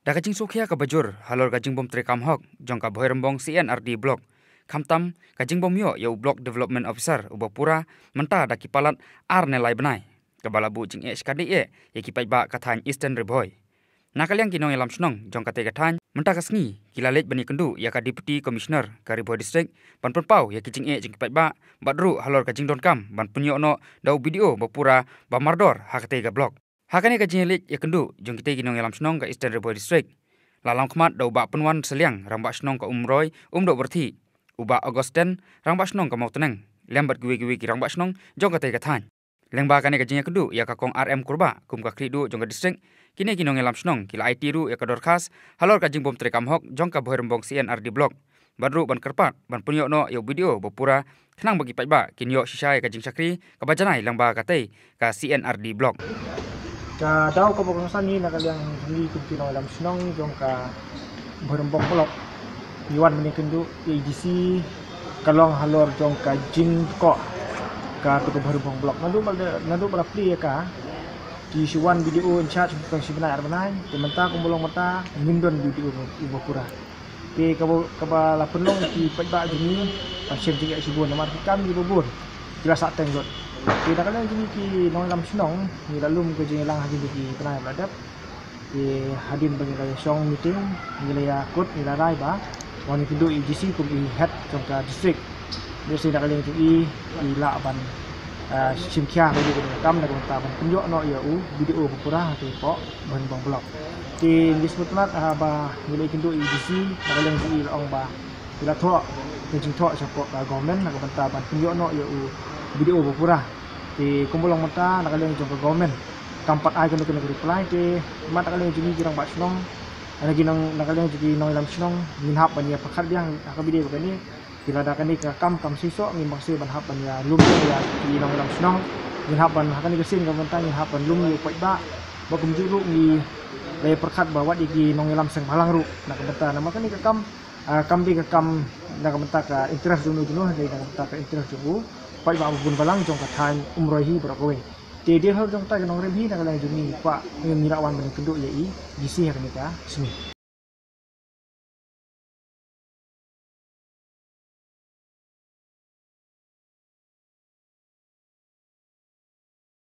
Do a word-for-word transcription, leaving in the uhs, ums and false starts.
Da ka jingsngewkhia kaba jur halor ka jingbym treikam hok jong ka Bhoirymbong C&RD Block, khamtam ka jingbym ïoh ïa u Block Development Officer uba pura mynta da ki palat ar ne lai bnai, kaba la buh jingeh shikatdei eh ïa ki paidbah ka thaiñ Eastern Ri Bhoi. Na ka liang ki nongïalam shnong jong katei ka thaiñ, mynta ka sngi ki la leit ban ïakynduh ïa ka Deputy Commissioner ka Ri Bhoi District ban pynpaw ïa ki jingeh jong ki paidbah, bad ruh halor ka jingdonkam ban pynïoh noh da u BDO ba pura ba mardor ha katei ka block. Ha kane ka jingïaleit ïakynduh jong kitei ki nongïalam shnong ka Eastern Ri Bhoi District, la lam khmat da u Bah Pynwan Sylliang, Rangbah Shnong ka Umroi Umdoh Byrthih, u Bah Augustine, Rangbah Shnong ka Mawtneng, lem bad kiwei kiwei ki rangbah shnong jong katei ka thaiñ. Lyngba kane ka jingïakynduh ïa ka Kong R M Kurbah kum ka khlieh duh jong ka district, kine ki nongïalam shnong ki la aiti ruh ïa ka dorkhas halor ka jingbym treikam hok jong ka Bhoirymbong C&RD Block, bad ruh ban kyrpad ban pynïoh noh ïa u BDO ba pura, khnang ba ki paidbah kin ïoh shisha ïa ka jingshakri kaba janai lyngba katei ka C&RD Block. Ka daw kaba kongsan ngi na ka liang ngi kum ki nongïalam shnong jong ka Bhoirymbong Block, ngi wan ban ïakynduh ïa i DC, ka long halor jong ka jingkoh katu ka Bhoirymbong Block. Naduh ba la, naduh ba la plie ïa ka, ki shu wan BDO in charge tang shi bnai ar bnai, te mynta kumba long mynta ngim don BDO uba pura. Te kaba, kaba la pynlong ki paidbah jong ngi ban shem jingeh shibun namar ki kam kiba bun ki la sah teng lut. Te na ka liang jong ngi ki nongïalam shnong, ngi la lum ka jingïalang ha kine ki bnai ba la dep. Te hadien ba ngi la ïa shong meeting, ngi la ïakut, ngi la rai ba wan ïakynduh ïa i DC kum i head jong ka district. Lehse na ka liang jong i, i lah ban, ah, shim khia ïa ka kam na ka bynta ban pynïoh noh ïa u BDO ba pura ha katei ka Bhoirymbong Block. Te ngi sngewtynnat, ah, ba ngi la ïakynduh ïa i DC, na ka liang jong i la ong ba i la thoh ka jingthoh shapoh ka government na ka bynta ban pynïoh noh ïa u BDO ba pura. Te kumba long mynta na ka liang jong ka government kam pat ai kano kano ka reply, te mat na ka liang jong ngi ki rangbah shnong, na ki nong, na ka liang jong ki nongïalam shnong, ngin hap ban ïa pyrkhat biang ha kaba ïadei bad kane. Te lada kane ka kam kam seisoh, ngim banse ban hap ban ïalum ïa ki nongïalam shnong. Ngin hap ban, ha kane ka sien ka bynta ngin hap ban lum ïa u paidbah. Ba kumjuh ruh ngi la ïa pyrkhat ba wat ïa ki nongïalam seng bhalang ruh na ka bynta namar kane ka kam, ah, kam dei ka kam na ka bynta ka interest jong u, jong u, dei na ka bynta ka interest jong u paidbah ba bun balang jong ka thaiñ Umroi hi baroh kawei. Te dei halor jong kata ka nongrim hi na ka liang jong ngi, kwah ngi, ngi la wan ban ïakynduh ïa i DC ha kane ka sngi.